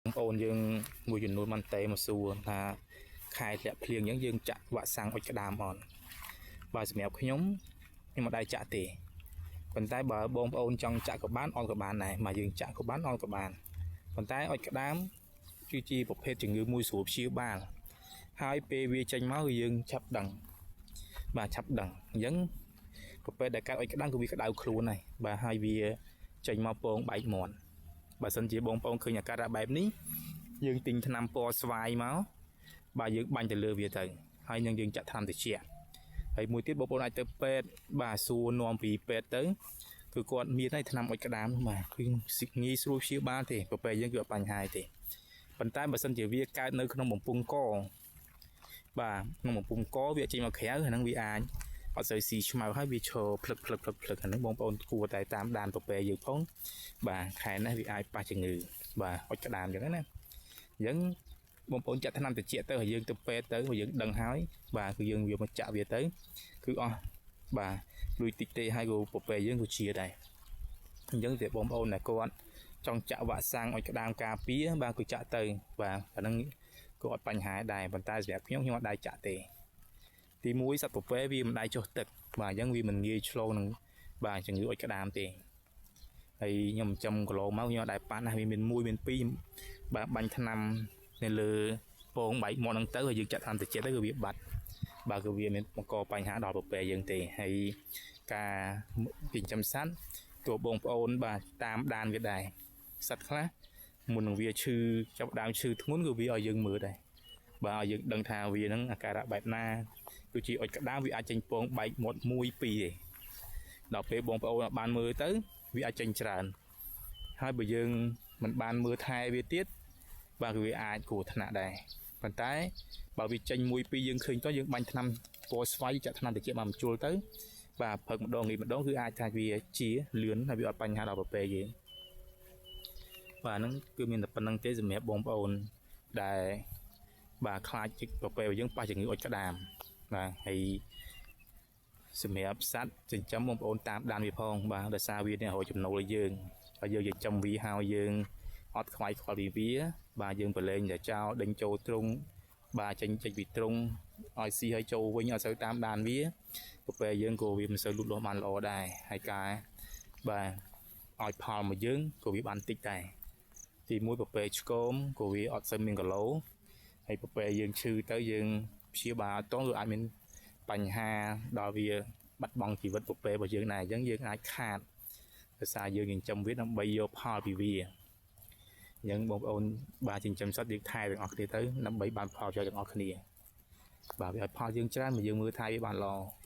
បងប្អូនយើងមួយចំនួនបានតេមកសួរថាខែធ្លាក់ភ្លៀងអញ្ចឹងយើងចាក់វ៉ាក់សាំងអុចក្តាមអត់បាទសម្រាប់ខ្ញុំខ្ញុំមិនដែរចាក់ទេប៉ុន្តែបើបងប្អូនចង់ចាក់ក៏បានអត់ក៏បានដែរមកយើងចាក់ក៏បានអត់ក៏បានប៉ុន្តែអុចក្តាមគឺជាប្រភេទជំងឺមួយស្រួលព្យាបាលហើយពេលវាចេញមកគឺយើងឆាប់ដឹងបាទឆាប់ដឹងអញ្ចឹងប្រភេទដែលកាត់អុចក្តាមគឺវាក្តៅខ្លួនហើយបាទហើយវាចេញមកពងបែកមាន់បើសិនជាបងប្អូនឃើញអាការៈបែបនេះយើងទិញថ្នាំពណ៌ស្វាយមកបាទយើងបាញ់ទៅលើវាទៅហើយនឹងយើងចាក់ថ្នាំត្រជាក់ហើយមួយទៀតបងប្អូនអាចទៅពេទ្យបាទសួរនាំពីពេទ្យទៅគឺគាត់មានហើយថ្នាំអុចក្តាមនោះបាទគឺងាយស្រួលព្យាបាលទេប្រពែយើងគឺអត់បញ្ហាទេប៉ុន្តែបើសិនជាវាកើតនៅក្នុងបំពង់កបាទក្នុងបំពង់កវាចេញមកក្រៅអាហ្នឹងវាអាចអត់សូវស៊ីឆ្មៅហើយវាឈរភ្លឹកភ្លឹកភ្លឹកភ្លឹកអាហ្នឹងបងប្អូនគួរតែតាមដានប្រពែយើងផងបាទខែនេះវាអាចប៉ះជំងឺបាទអុចក្តាមអញ្ចឹងណាអញ្ចឹងបងប្អូនចាក់ថ្នាំត្រជាក់ទៅហើយយើងទៅពេទ្យទៅហើយយើងដឹងហើយបាទគឺយើងវាមកចាក់វាទៅគឺអស់បាទលុយតិចទេហើយក៏ប្រពែយើងក៏ជាដែរអញ្ចឹងតែបងប្អូនដែលគាត់ចង់ចាក់វ៉ាក់សាំងឲ្យក្តាមការពារបាទគឺចាក់ទៅបាទអាហ្នឹងក៏អត់បញ្ហាដែរប៉ុន្តែសម្រាប់ខ្ញុំខ្ញុំអត់ដែរចាក់ទេទី1សត្វពពែវាមិនដែរចុះទឹកបាទអញ្ចឹងវាមិនងាយឆ្លងនឹងបាទជំងឺអុចក្តាមទេហើយខ្ញុំចំគីឡូមកខ្ញុំអត់ដែរប៉ាន់ណាវាមាន1មាន2បាទបាញ់ថ្នាំនៅលើពងបែកមាត់ហ្នឹងទៅហើយយើងចាក់ថ្នាំត្រជាក់ទៅគឺវាបាត់បាទគឺវាមានបង្កបញ្ហាដល់ពពែយើងទេហើយការចិញ្ចឹមសត្វទោះបងប្អូនបាទតាមដានវាដែរសត្វខ្លះមុននឹងវាឈឺចាប់ដើមឈឺធ្ងន់គឺវាឲ្យយើងមើលដែរបាទឲ្យយើងដឹងថាវានឹងអាការៈបែបណាដូចជាអុចក្តាមវាអាចចេញពងបែកមាត់1 2ទេដល់ពេលបងប្អូនបានមើលទៅវាអាចចេញច្រើនហើយបើយើងមិនបានមើលថែវាទៀតបាទគឺវាអាចគ្រោះថ្នាក់ដែរប៉ុន្តែបើវាចេញ1 2យើងឃើញទៅយើងបាញ់ថ្នាំពណ៌ស្វាយចាក់ថ្នាំត្រជាក់មកបញ្ជុលទៅបាទផឹកម្ដងងាយម្ដងគឺអាចថាវាជាលឿនហើយវាអត់បញ្ហាដល់ប្រពែយើងបាទហ្នឹងគឺមានតែប៉ុណ្្នឹងទេសម្រាប់បងប្អូនដែលបាទខ្លាចប្រពែយើងប៉ះជំងឺអុចក្តាមបាទហើយសម្រាប់សត្វចិញ្ចឹមបងប្អូនតាមដានវាផងបាទដោយសារវានេះរកចំណូលឲ្យយើងហើយយើងចិញ្ចឹមវាហើយយើងអត់ខ្វាយខ្វល់ពីវាបាទយើងប្រឡែងតែចោលដេញចូលទ្រុងបាទចេញចេញពីទ្រុងឲ្យស៊ីឲ្យចូលវិញអត់សូវតាមដានវាប្រពែយើងក៏វាមិនសូវលូតលាស់បានល្អដែរហើយការបាទឲ្យផលមកយើងក៏វាបានតិចដែរទី1ប្រពែឆ្គមក៏វាអត់សូវមានគីឡូហើយប្រពែយើងឈឺទៅយើងព្យាបាលអត់តគឺអាចមានបញ្ហាដល់វាបាត់បង់ជីវិតប្រពែរបស់យើងដែរអញ្ចឹងយើងអាចខាតដោយសារយើងចិញ្ចឹមវាដើម្បីយកផលពីវាអញ្ចឹងបងប្អូនបាទចិញ្ចឹមសត្វយើងថែទាំងអស់គ្នាទៅដើម្បីបានផលប្រយោជន៍ទាំងអស់គ្នាបាទវាឲ្យផលយើងច្រើនមកយើងមើលថែវាបានល្អ។